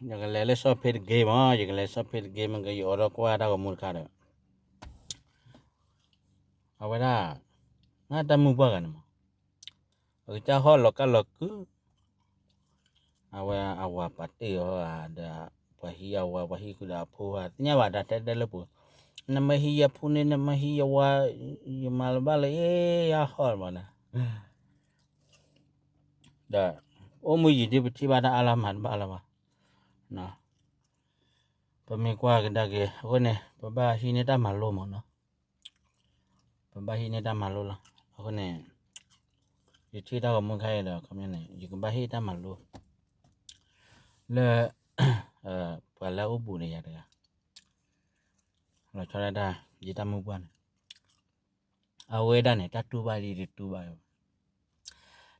ယကလဲၤလၢ ရှော့ဖ့း တဂ့ၤမး, ယကလဲၤ ရှော့ဖ့း တဂ့ၤမး ကယအိးထီၣ်ကွၢ်တၢ်ဂီၤမူတခါဒီး အဝဲဒၣ် တၢ်မုၢ်ပှၢ်ဂၤန့ၣ်မး အကစၢ်ဟီၣ်လီၤကၢ်လီၤကု အဝဲအဝၤပာ်တ့ၢ်အီၤဒီး ပှၤဟံးအဝၤ ပှၤဟံးဃုာ်ဒီးအဖိဧါ သ့ၣ်ညါဘၣ်တၢ်တဲတဲလၢပူၤ, နမ့ၢ်ဟံးယဖိန့ၣ် နမ့ၢ်ဟံးယဝၤ ယမၤလၢၤဘၣ်လၢ အ့ ယဟီၣ်မးနၤ ဒီး အိၣ်မူယံာ်ဒ်ပထံၣ်ဘၣ်တၢ်အါလၢမၤတဘၣ်လၢၤဘၣ်, ပမ့ၢ်ကွၢ်ကဒါက့ၤ အဃိန့ၣ် ပဘၣ်ဟံးန့ၢ်တၢ်မၤလိမးနီၤ, ပဘၣ်ဟံးန့ၢ်တၢ်မၤလိလီၤ. အဃိန့ၣ် ယထံၣ်တၢ်ဂီၤမူခါအံၤဒီး ခီပညီန့ၣ် ယကဘၣ်ဟ့ၣ်တၢ်မၤလိ လၢ ပှၤလၢအအိၣ်ဘူးဒီးယၤတဂၤ လီၤဆီဒၣ်တၢ် ယတၢ်မုၢ်ပှၢ်န့ၣ် အဝဲဒၣ်န့ၣ် တၢ်တူၢ်ဘၣ်ဒ်တတူၢ်ဘၣ်,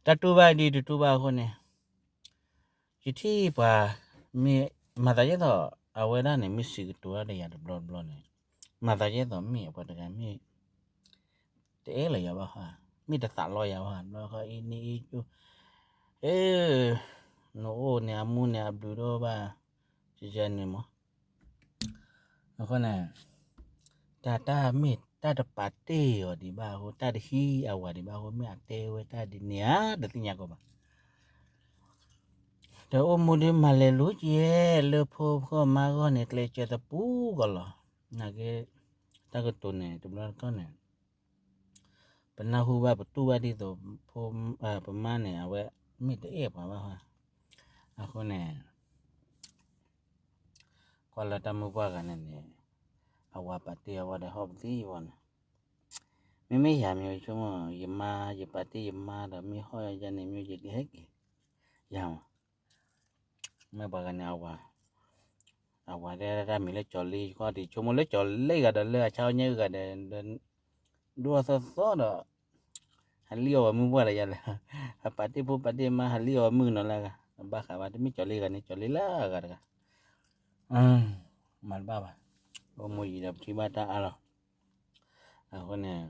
တၢ်တူၢ်ဘၣ်ဒ်တတူၢ်ဘၣ်အဃိန့ၣ် ယထံၣ်ပှၤ မ့ၢ်မၤသးဒ်သိး အဝဲဒၣ်န့ၣ် မ့ၢ်စံးကတိၤတၢ်ဒီးယၤတဘျီတဘျီန့ၣ် မၤသးဒ်သိးမ့ၢ်ပှၤတဂၤမ့ၢ် တအဲၣ်လီၤယၤဘၣ်ဟါ, မ့ၢ်တသးလီယၤဘၣ်ဟါ ဘျီဃီအံၤန့ၣ်အံၤ အ့ နအိၣ်န့ၣ် အမူန့ၣ် အဘျုးတအိၣ်ဘၣ် ကကဲန့ၣ်မး အဃိန့ၣ် တၢ်တၢ်မ့ၢ်တၢ်တပာ်တ့ၢ်အီၤဒံးဘၣ်အဃိ တၢ်တဟံးအဝၤဒံးဘၣ်အဃိ မ့ၢ်အတဲဝဲတၢ်ဒ်န့ၣ်ဧါ တသ့ၣ်ညါကီးဘၣ်. ဒီးအိၣ်မူဒ်မၤလဲၤလိၤက့ၤ လၢဖိဂီၢ်မါဂီၢ်န့ၣ် ကျဲးစၢးသပူၤကီးလီၤ. နာ်က့ တၢ်ကတိၤန့ၣ် တဘျီတခီၣ်န့ၣ် ပနၢ်ဟူဘၣ်ပတူၢ်ဘၣ်ဒ်သိး ပမါန့ၣ် အဝဲမ့ၢ်တအဲၣ်ပှၤဘၣ်ဟါ အဃိန့ၣ် ကွၢ်လၢတၢ်မုၢ်ပှၢ်ဂၤန့ၣ်န့ၣ် အဝၤပာ်တ့ၢ်အဝဲဒီးဟီၣ်ပသံဝဲန့ၣ် မ့မ့ၢ်ယၤမ့ၢ်ဆိကမိၣ် ယမါ ယပာ်တ့ၢ်ယမါဒီးမ့ၢ်ဟီၣ်ယၤန့ၣ် မ့ၢ်ယကဟဲက့ၤ ယၤမး မ့ၢ်ပှၤဂၤန့ၣ် အဝၤ အဝၤတဲတၢ်မံၤလၢကၠီၤလ့ ယခီၣ်ဒံး ဆိကမိၣ်လၢကၠီၤလ့ဂၤဒီး လၢအဆါအီၣ်ညါအုၣ်ဂၤဒီး ဒိၣ်အသီသီဒီး ဟးလံၣ်အီၣ်ဝဲမုၢ်ပှၢ်လၢယၤလၢ အပာ်တ့ၢ်ဖိပာ်တ့ၢ်မါ ဟးလံၣ်အီၣ်ဝဲမုၢ်ကနီၤလၢအဂၤ အဘၣ်ဃးဘၣ် တမ့ၢ်ကၠီၤလ့ဂၤန့ၣ် ကၠီၤလ့လၢအဂၤတဂၤ မၤတဘၣ်ဘၣ် အိၣ်မူယံာ်ဒီးပထံၣ်ဘၣ်တၢ်အါလီၤ အဃိန့ၣ်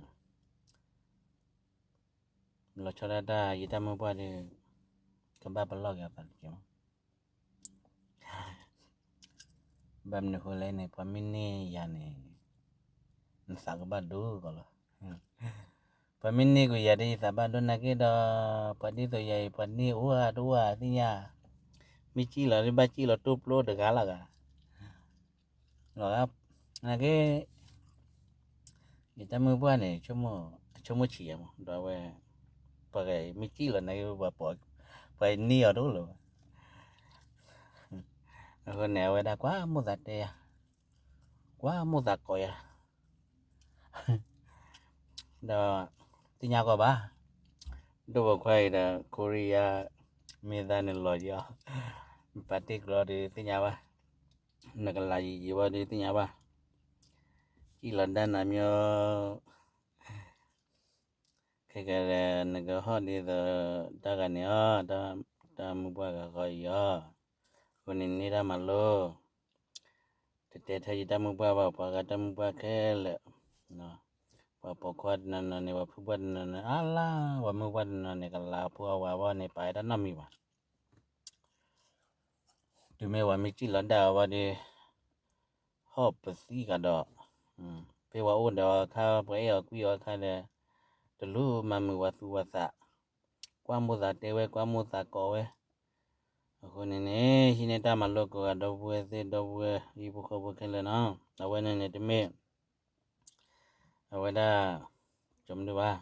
လီၤဆီဒၣ်တၢ် ယတၢ်မုၢ်ပှၢ်ဒီး ကဘၣ်ပလီၢ်က့ၤအသးတက့ၢ်မး ဘၣ်မနုၤဃိလဲၣ်န့ၣ် ပှၤမ့ၢ်န့ၢ်ယၤန့ၣ် နသးကဘၣ်ဒိကီးလီၤ. ပှၤမ့ၢ်န့ၢ်ကွံာ်ယၤဒီး ယသးဘၣ်ဒိနာ်က့ဒီး ပှၤဒ်သိးယၤအံၤ ပှၤန့ၢ်အိၣ်ဧါတအိၣ်ဧါသ့ၣ်ညါ, မ့ၢ်စံၣ်လီၤဒ်ဘၣ်စံၣ်လီၤတိၢ်ပျိတဂၤလီၤဂၤ လီၤဂၤ, နာ်က့ ယတၢ်မုၢ်ပှၢ်န့ၣ် ဆိကမိၣ်ဆံးယၤမး ဒီးအဝဲ ပှၤဂၤမ့ၢ်စံၣ်လီၤနာ်က့ ပှၤန့ၢ်အီၤတအိၣ်လၢၤဘၣ်. အဃိန့ၣ် အဝဲဒၣ်ကွၢ်မိၣ်သးတဲယၤ, ကွၢ်မိၣ်သးကိးယၤ, ဒီး သ့ၣ်ညါကီးဘၣ်, ဒိၣ်ပိာ်ခွါအံၤဒီး ခိရံယါ မ့ၢ်သးန့ၣ်လီၤယီၤ, ပာ်တ့ၢ်ကျီဒီးသ့ၣ်ညါဘၣ်, နကလၤယံာ်ယံာ်ဝဲဒီးသ့ၣ်ညါဘၣ်, စံၣ်လီၤဒၣ်နၤမ့ၢ် ခဲကဒီး နကဟီၣ်ဒ်သိး တၢ်ဂၤန့ၣ်အီၤ, တၢ်မုၢ်ပှၢ်ဂၤဃီအံၤအီၤ, အဃိန့ၣ်န့ၢ်တၢ်မၤလိ, တတဲထဲယတၢ်မုၢ်ပှၢ်ဘၣ် ပှၤဂၤတၢ်မုၢ်ပှၢ်ခဲလၢာ်, ပှၤပိာ်ခွါတနီၤနီၤန့ၣ် ပှၤဖုပှၢ်တနီၤနီၤ အါလါ ပှၤမုၢ်ပှၢ်တနီၤန့ၣ် ကလၤဖိအဝၤဘၣ်န့ၣ် ပာ်ဝဲတၢ်နီတမံၤဘၣ် တုၤမ့ၢ်ပှၤမ့ၢ်စံၣ်လီၤဒၣ်အီၤဘၣ်ဒီး ဟီၣ်ပသံကဒီး, ဖဲပှၤအိၣ်ဒီးအခါ ပှၤအဲၣ်အီၤကွံအီၤအခါဒီး တလူၤမၤမုာ်ပှၤသူၣ်ပှၤသး, ကွၢ်မိၣ်သးတဲဝဲ ကွၢ်မိၣ်သးကိးဝဲ, အဃိန့ၣ်န့ၣ် ဟံးန့ၢ်တၢ်မၤလိကိးဂၤ ဒီပုၢ်ဝဲၢ်သ့ၣ် ဒီပုၢ်ဝဲၢ် ဟံၣ်ဖိဃီဖိခဲလၢာ်နီၤ, အဝဲန့ၣ်န့ၣ်တမ့ၢ် အဝဲဒၣ် ကၠီမဒုဘၣ်,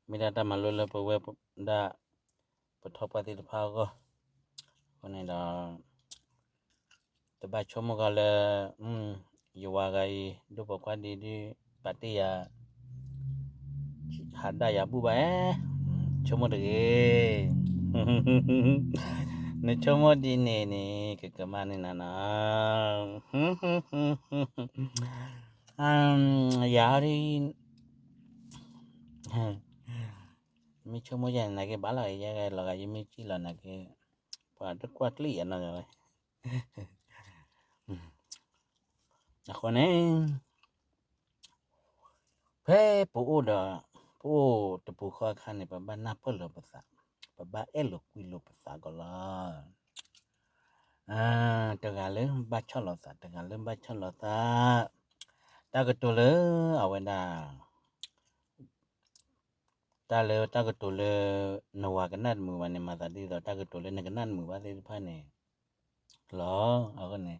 မ့ၢ်ဒၣ်တၢ်မၤလိလၢပဝဲဒၣ် ပထီၣ်ပှၢ်သ့ၣ်တဖၣ်အဂီၢ်, အဃိန့ၣ်ဒီး တဘၣ်ဆိကမိၣ်ကီးလၢ ယဝၤဂၤအံၤ ဒိၣ်ပိာ်ခွါဒ်ဒ် ပာ်တ့ၢ်ယၤ ဟးဒၣ်ယၤဘူၣ်ဘၣ်ဧါ, ဆိကမိၣ်တဂ့ၤ, နဆိကမိၣ်ဒ်န့ၣ်န့ၣ် ကကမၣ်န့ၢ်နၤနီၤ, ယၤဒ် မ့ၢ်ဆိကမိၣ်ယၤန့ၣ် နာ်က့ဘၣ်လီၤ ယဲလီၤဂာ် ယမ့ၢ်စံၣ်လီၤနာ်က့ ပှၤတကွၢ်ကျံၣ်ယၤနီၤဝဲ အဃိန့ၣ် ဖဲပအိၣ်ဒီး ပအိၣ်တပူၤဃီအခါန့ၣ် ပဘၣ်နၢ်ပၢၢ်လိာ်ပသး, ပဘၣ်အဲၣ်လိာ်ကွံလိာ်ပသးကီးလီၤ. တဂၤလၢဘၣ်ဆီၣ်လီၤသး, တဂၤလၢဘၣ်ဆီၣ်လီၤသး, တၢ်ကတိၤလၢအဝဲဒၣ် တၢ်လၢတၢ်ကတိၤလၢ နဝၤကနၣ်တမုာ်ဘၣ်န့ၣ် မၤသးဒ်သိးတၢ်ကတိၤလၢနကနၣ်တမုာ်ဘၣ်သ့ၣ်တဖၣ်န့ၣ်လီၤ. အဃိန့ၣ်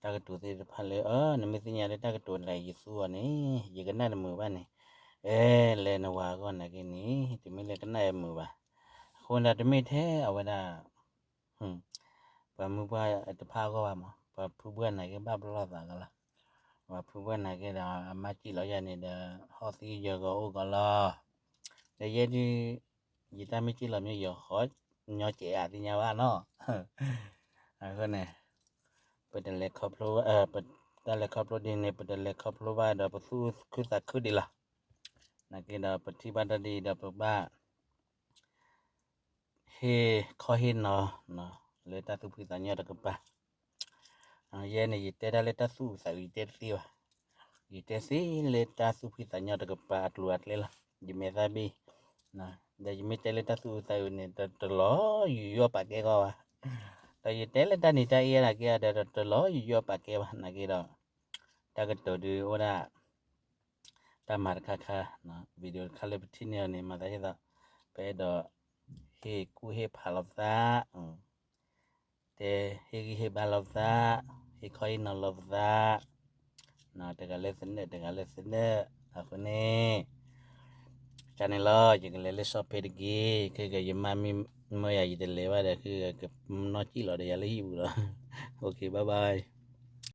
တၢ်ကတိၤသ့ၣ်တဖၣ်လၢ အ နမ့ၢ်သ့ၣ်ညါလၢတၢ်ကတိၤတဂၤယသူအီၤန့ၣ် ယကနၣ်တမုာ်ဘၣ်န့ၣ်, အဲ လဲၤနဝၤအဂီၢ်နာ်က့န့ၣ် တမ့ၢ်လၢကနၣ်အမုာ်ဘၣ်. အဃိန့ၣ်ဒီးတမ့ၢ်ထဲအဝဲဒၣ် ပှၤမုၢ်ပှၢ်တဖၣ်အဂီၢ်ဘၣ်မး, ပှၤဖုဘၣ်နာ်က့ဘၣ်ပလီၢ်သးကလီၤ. ပှၤဖုဘၣ်နာ်က့ဒီး အမါစံၣ်လီၤယၤန့ၣ်ဒီး ဟီၣ်သံယၢၤဂီၤအိၣ်ကီးလီၤ. ဒီးယဲဒၣ် ယတၢ်မ့ၢ်စံၣ်လီၤမ့ၢ်ယီၤဃီ ညီကဲးအသ့ၣ်ညါဘၣ်နီၤ. အဃိန့ၣ် ပတလဲၤခီဖျိ ပတၢ်လဲၤခီဖျိဒ်န့ၣ် ပတလဲၤခီဖျိဘၣ်ဒီးပသူၣ်ခုသးခုဒံးလီၤ. နာ်က့ဒီးပထံၣ်ဘၣ်တၢ်ဒ်ဒီးပဘၣ် ဟ့ၣ်ခီဟ့ၣ်နီၤ လၢတၢ်သူၣ်ဖှံသးညီတကပၤ. ယဲန့ၣ် ယတဲတၢ်လၢတၢ်သူၣ်အုးသးအုး ယတဲတသ့ဘၣ်. ယတဲသ့လၢတၢ်သူၣ်ဖှံသးညီတကပၤအကျိၤအကျဲလီၤ. ယမဲာ်သၣ်ဘ့ၣ် ဒီးယမ့ၢ်တဲလၢတၢ်သူၣ်အုးသးအုးန့ၣ် တလီၤယူးယီၣ်ပာ်ကဲဂီၢ်ဘၣ်. ဒီးယတဲလၢတၢ်နံၤတၢ်အ့နာ်က့ဒီး တလီၤယူးယီၣ်ပာ်ကဲဘၣ်နာ်က့ဒီး တၢ်ကတိၤဒုးအိၣ်ဒၣ် တၢ်မၤတခါခါ video တခါလၢပထံၣ်န့ၢ်အီၤန့ၣ် မၤသးဒ်သိး ပအဲၣ်ဒိး ဟ့ၣ်ကူၣ်ဟ့ၣ်ဖးလီၤပသး, တဲဟ့ၣ်ဂံၢ်ဟ့ၣ်ဘါလီၤပသး, ဟ့ၣ်ခီဟ့ၣ်နီၤလီၤပသး, တဂၤလၢသနၢၣ် တဂၤလၢသနၢၣ် အဃိန့ၣ် ကန့ၣ်လီၤ ယကလဲၤလၢဆီဖ့တက့ၢ်. ခဲကယမါမ့ၢ်မၢယၤ ယတလဲၤဘၣ်ဒီး ခဲကနီၢ်ကံၣ်လီၤဒီးယၤလၢဟံၣ်ပူၤလီၤ. OK, bye bye.